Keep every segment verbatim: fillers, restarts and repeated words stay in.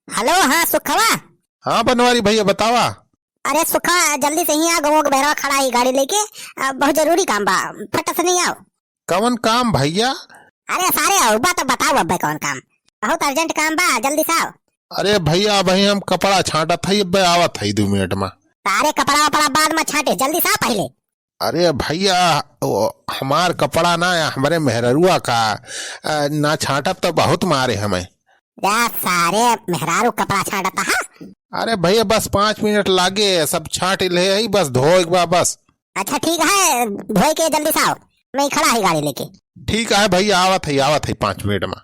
हेलो, हाँ सुखवा। हाँ बनवारी भैया, बतावा। अरे सुखवा, जल्दी से ही आ, गंवो के बहरवा खड़ा ही गाड़ी लेके। आ, बहुत जरूरी काम बा, फट से नहीं आओ। कवन काम भैया? अरे सारे आओ बा, तो बताओ अब्बे कवन काम। बहुत urgent काम बा, जल्दी से आओ। अरे भैया, अबहीं हम कपड़ा छांटत हई, अब्बे आवत हई दू मिनट में। सारे कपड़ा वपड़ा बाद में छांटे, जल्दी से आ पहिले। अरे भैया, वो हमार कपड़ा ना, हमरे मेहररुआ का, अ, ना छांटत तो बहुत मारे हमें। जा सारे, मेहरारू कपड़ा छांटत हा? अरे भैया, बस पाँच मिनट लागे, सब छांट ले ही, बस धोए के बा बस। अच्छा ठीक है, धोए के जल्दी से आओ, मैं खड़ा ही गाड़ी लेके। ठीक है भैया, आवत है, आवत है पाँच मिनट में।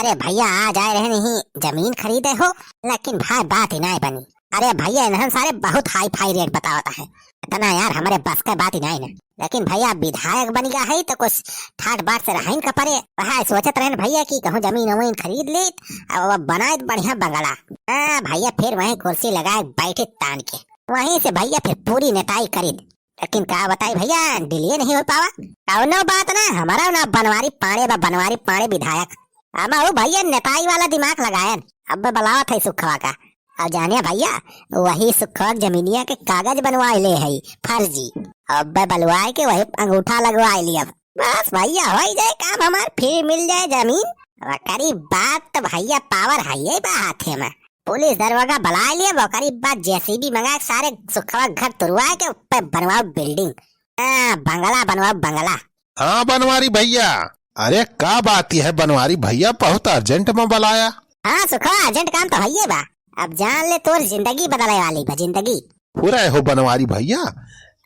अरे भैया, आ जाए रहे नहीं, जमीन खरीदे हो, लेकिन भाई बात ही नाय बनी। अरे भैया, इन्हन सारे बहुत high-fi rate बतावत है। इतना यार हमरे बस के बात ही नाय ना। लेकिन भैया, विधायक बन गया है तो कुछ ठाट बाट से रहन का परे। वह सोचत रहन भैया कि कहूँ जमीन वमीन खरीद लेत, अब बनाए बढ़िया बंगला। हाँ भैया, फिर वहीं कुर्सी लगाए बैठे तान के, वहीं से भैया फिर पूरी नेताई करीत। लेकिन का बताई भैया, deal ही नहीं हो पावा। कौनो बात ना, हमारा ना बनवारी पांड़े बा, बनवारी पांड़े विधायक। हम ऊ भैया नेताई वाला दिमाग लगायन। अब बुलावत है सुखवा का। अब जाने भैया, वही सुखवा के जमीनिया के कागज बनवाए ले है फर्जी। अब बलवाए के वही अंगूठा लगवाए ली। अब बस भैया, हो ही जाए काम हमार, फिर मिल जाए जमीन। ओकरी बात तो भैया power है ये बा हाथे में। पुलिस दरोगा बुला लिए, ओकरी बाद JCB मंगा के सारे सुखवा घर तुरवा के ऊपर बनवाओ building। हाँ, बंगला बनवाओ, बंगला। हाँ बनवारी भैया, अरे का बात है बनवारी भैया, बहुत urgent में बुलाया। हाँ सुखवा, urgent काम तो है ये बा। अब जान ले, तोर जिंदगी बदले वाली बा, जिंदगी। पूरा हो बनवारी भैया,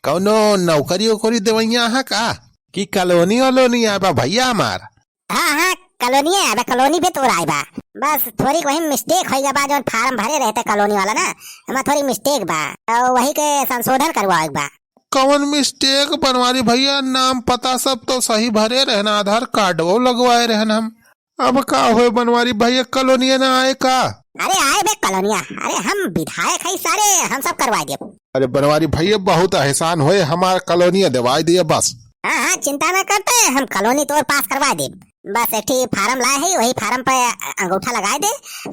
कौनो नौकरी ओकरी देवैया है का, कि कॉलोनी वॉलोनी आए बा भैया हमार? हाँ, हाँ, कॉलोनी है, अबे कॉलोनी पे तोर आए बा। बस थोड़ी वही mistake होइगा बा, जौन form भरे रहते कॉलोनी वाला ना, एमा थोड़ी mistake बा, तो वही के संशोधन करवावे के बा। कौन mistake बनवारी भैया? नाम पता सब तो सही भरे रहना, आधार कार्ड वो लगवाए रहन हम। अब का होए बनवारी भैया, कॉलोनिया ना आए का? अरे आए बे कॉलोनिया, अरे हम विधायक है सारे, हम सब करवा देब। अरे बनवारी भैया, बहुत एहसान होए, हमार कॉलोनिया देवाई दिए बस। हाँ, हाँ, चिंता ना करते, हम कॉलोनी तोर पास करवा देब। बस एक ठी form लाए है, वही form पे अंगूठा लगाए दे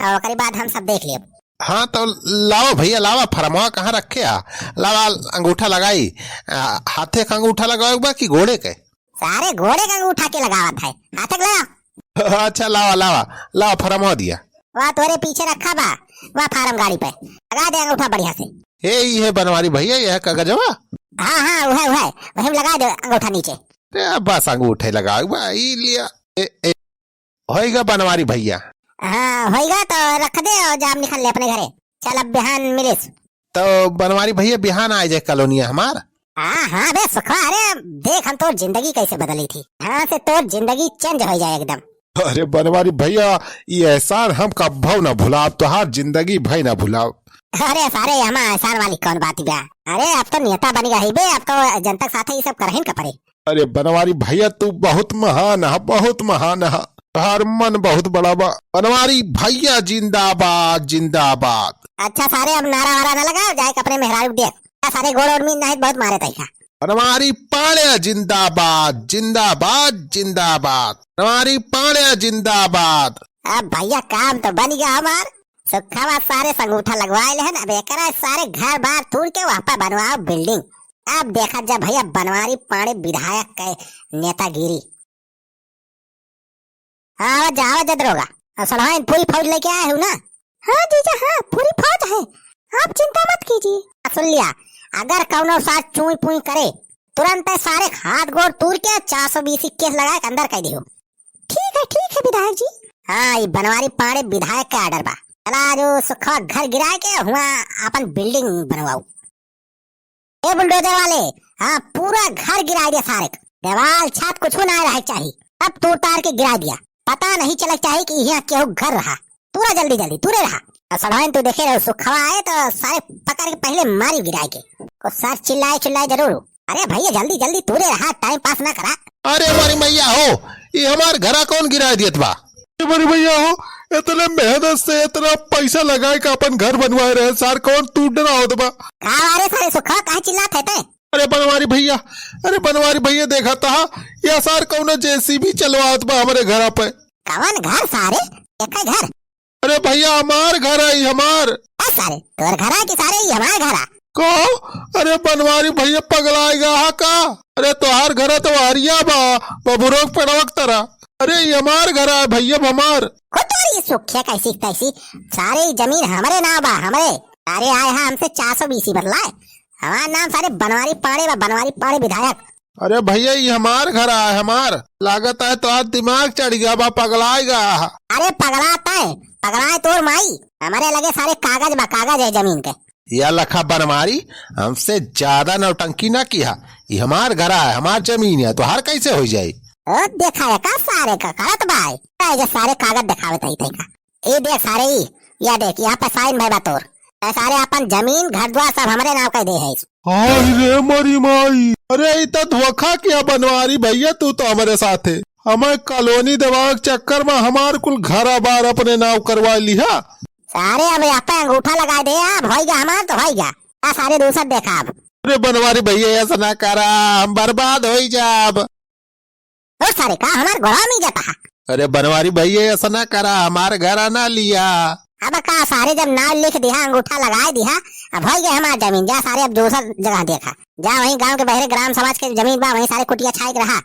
और ओकरे बाद हम सब देख लेब। हाँ तो लावा भैया, लावा, formवा कहाँ रखे आ? लावा, अंगूठा लगाई। आ, हाथे का अंगूठा लगावे बा कि गोड़े के? सारे गोड़े का अंगूठा के लगावत है, हाथे के लगा। अच्छा लावा, लावा, लावा, formवा दिया। वह तोरे पीछे रखा बा, वह form गाड़ी पे लगा दे अंगूठा बढ़िया से। ए, ई है बनवारी भैया, यह कागजवा? हाँ, हाँ, वह, वह, वही में लगा दे अंगूठा नीचे। ए, बस अंगूठे लगावे बा, ई लिया। ए, ए, होइगा बनवारी भैया। हाँ, होइगा तो रख दे और जा निकल ले अपने घरे। चल अब बिहान मिलिस। तो बनवारी भैया बिहान आ जाए कॉलोनिया हमार। हाँ, हाँ बे सुखवा, अरे देख हम तोर जिंदगी कैसे बदली थी। यहाँ से तोर जिंदगी change हो जाए एकदम। अरे बनवारी भैया, ये एहसान हम कब्बो ना भुलाब, तोहार जिंदगी भई ना भुलाब। अरे सारे, एमा एहसान वाली कौन बात बा? अरे अब तो नेता बन गया ही बे, अब तो जनता के साथे ये सब करहिन का पड़े। अरे बनवारी भैया, तू बहुत महान ह, बहुत महान ह। तोहार मन बहुत बड़ा बा। बनवारी भैया जिंदाबाद, जिंदाबाद। अच्छा सारे, अब नारा वारा ना लगाओ, जाए के अपने मेहरारू के देख। आ सारे गोड़ ओड़ में नहीं बहुत मारे तैका। बनवारी पाड़े जिंदाबाद, जिंदाबाद, जिंदाबाद। बनवारी पाड़े जिंदाबाद। अब भैया काम तो बन गया हमार। सुखवा सारे से अंगूठा लगवाए लेहन, अब एकरा सारे घर बार तूर के वहाँ पे बनवाओ building। अब देखा जा भैया बनवारी पाड़े विधायक के नेतागिरी। हाँ, आवा जा, आवा जा दरोगा। आ, सड़हाइन पूरी फौज लेके आए हो ना? हाँ जीजा, हाँ, पूरी फौज है, आप चिंता मत कीजिए। आ, सुन लिया, अगर कौनो साथ चुई पुई करे, तुरंत सारे हाथ गोड़ तूर के चार सौ बीस case लगा के अंदर कर दियो। ठीक है, ठीक है विधायक जी। हाँ, ये बनवारी पाड़े विधायक का order बा। चला, आज वो सुखवा घर गिरा के हुआ अपन building बनवाओ। ए बुलडोजर वाले, हाँ, पूरा घर गिराई दिया सारे क। देवाल, छत कुछ ना रहे चाही। अब तूर तार के गिराई दिया। पता नहीं चले चाही कि यहाँ केहू घर रहा। तूरा जल्दी जल्दी, तूरे रहा। और सड़वाइन तू देखे रहो, सुखवा आए तो सारे पकड़ के पहले मारी गिराए के। और सर चिल्लाए चिल्लाए जरूर। अरे भैया जल्दी जल्दी तूरे रहा, time pass ना करा। अरे हमारी मैया हो, ये हमार घरा कौन गिराए दियत बा? अरे भैया हो, इतने मेहनत से इतना पैसा लगाए के अपन घर बनवाए रहे, सार कौन टूट रहा होत बा? का रे सारे सुखवा, काहे चिल्लात है तै? अरे बनवारी भैया, अरे बनवारी भैया, देखा था, या सार कौनो JCB चलवात बा हमरे घरा पे। कवन घर सारे? एके घर? अरे भइया, हमार घर है, ई हमार। ए सारे, तोर घर है कि सारे ई हमार घर है? कहो, अरे बनवारी भइया पगलाए गा हा का? अरे तोहार घर तो हरिया बा, बबुरोक पेड़वक तरह। अरे ई हमार घर है भइया, हमार। खुद तोरी सुखिया कैसी तैसी, सारे ई जमीन हमरे नाव बा, हमरे। सारे आए हा हमसे चार सौ बीसी बतलाए। हमार नाम सारे बनवारी पांड़े बा, बनवारी पांड़े विधायक। अरे भइया, ई हमार घर है, हमार। लागत है तोहार दिमाग चढ़ गया बा, पगलाए गा। अरे पगला तय, पगलाए तोर माई। हमरे लगे सारे कागज बा, कागज है जमीन के। या लखा बनवारी, हमसे ज्यादा नौटंकी ना किहा। ई हमार घर है, हमार जमीन है, तोहार कैसे होइ जाई? ओ देखा है का सारे का करत बाय। ए जे सारे कागज देखावे तई तई का। ए देख सारे ई, या देख, यहाँ पे साइन भय बा तोर। ए सारे अपन जमीन, घर द्वार सब हमरे नाव कर दे है। हाय रे मोरी माई, अरे ई तो धोखा किया बनवारी भइया, तू तो हमरे साथे। हमें कॉलोनी देवाक चक्कर में हमार कुल घर बार अपने नाव करवा लिहा। सारे अब यहाँ पे अंगूठा लगा दे, अब होई गया हमार तो होई गया। आ सारे दूसर देखा अब। अरे बनवारी भइया, ऐसा ना करा, हम बर्बाद होई जाब। ओ सारे, का हमार गोड़ा में जाता है? अरे बनवारी भइया, ऐसा ना करा, हमार घर ना लिया। अब का सारे, जब नाव लिख दिहा, अंगूठा लगाए दिहा, अब होई गए हमार जमीन, जा सारे अब दूसर जगह देखा। जा वहीं गांव के बहरे ग्राम समाज के जमीन बा, वहीं सारे कुटिया छाई के रहा।